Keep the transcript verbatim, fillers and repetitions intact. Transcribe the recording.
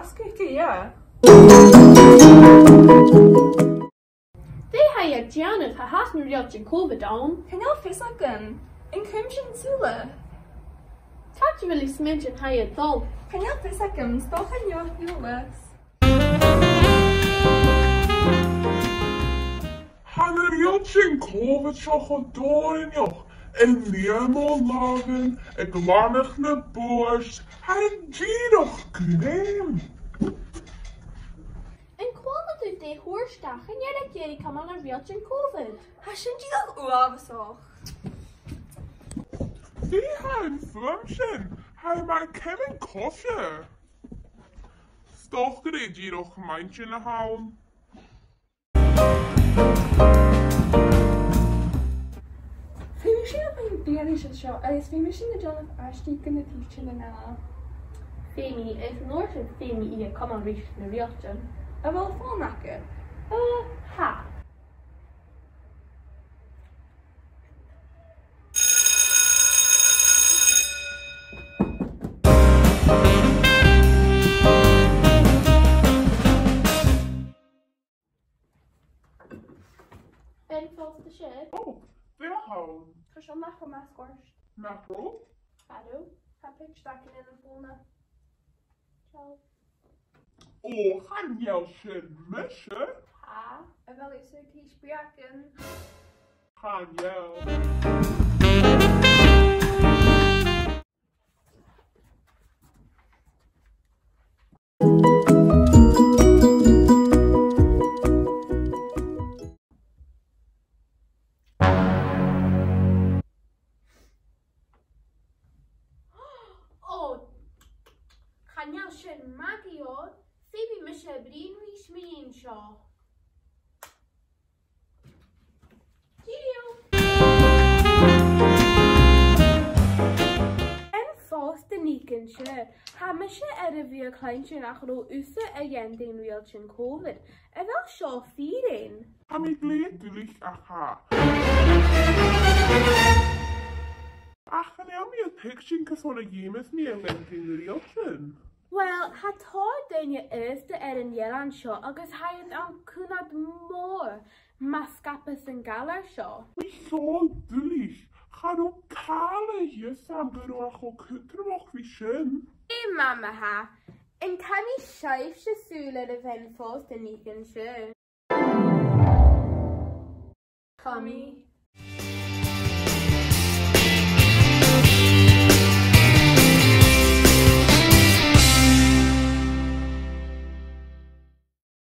Scuti, yeah. Dè tha iad a' dèanamh, tha fhathast na riaghailtean Covid ann? Chan eil fhios agam. An cùm sinn sùil? Càit a bheil sibh a' smaointinn a tha iad a' dol? Chan eil fhios agam, 's dòcha an deach Eòlas. Tha na riaghailtean Covid seo cho doimhneach, an fheum o làmhan, a' glanadh na bùird, tha e dìreach grèim. An cuala tu dè thuirt iad, chan eil iad ag iarraidh cumail na riaghailtean Covid? Tha sin dìreach uabhasach. Dè tha am fuaim sin? Tha e mar ceann-coise. 'S dòcha gur e dìreach m' inntinn a th' ann. Feumaidh sinn a bhith beannaichte seo, agus feumaidh sinn a dhèanamh aisteach gu na taoiseanan eile. Feumaidh, is an uair sin feumaidh iad a chumail ris na riaghailtean. A bheil fòn agad? Uh, tha. Bean Phòsta, seo. Ò, dè th' ann? Tha seo nach robh math sgòrr. Nach robh? Hello. Tha picture agam air am fòn. Ciao. Ò, chan eil sin mise. Tha, a bheil thusa a' cur speucan? Chan eil. Ò, chan eil sin math gu leòr, feumaidh mise a bhruidhinn ris mu dheidhinn seo. Cheerio! Bean Phòsta, an-diugh an seo, tha mise air a bhith a' cluinntinn nach robh thusa a' dèanamh riaghailtean Covid. A bheil seo fìor? Tha mi glè duilich, ach tha. Ach chan eil mi a' tuigsinn carson a dh'fheumas mi a leantainn riaghailtean. Uill, tha tòrr dhaoine aosta air an eilean seo agus tha iad a' coimhead mòr mar sgapar san galar seo. Bha seo duilich. Cha robh càil a dh'fhios agam gun robh e cho cudromach ri sin. Ò, Mama, tha. An cumaidh sibhse sùil air a' Bhean Phòsta an-diugh an seo? Cumaidh.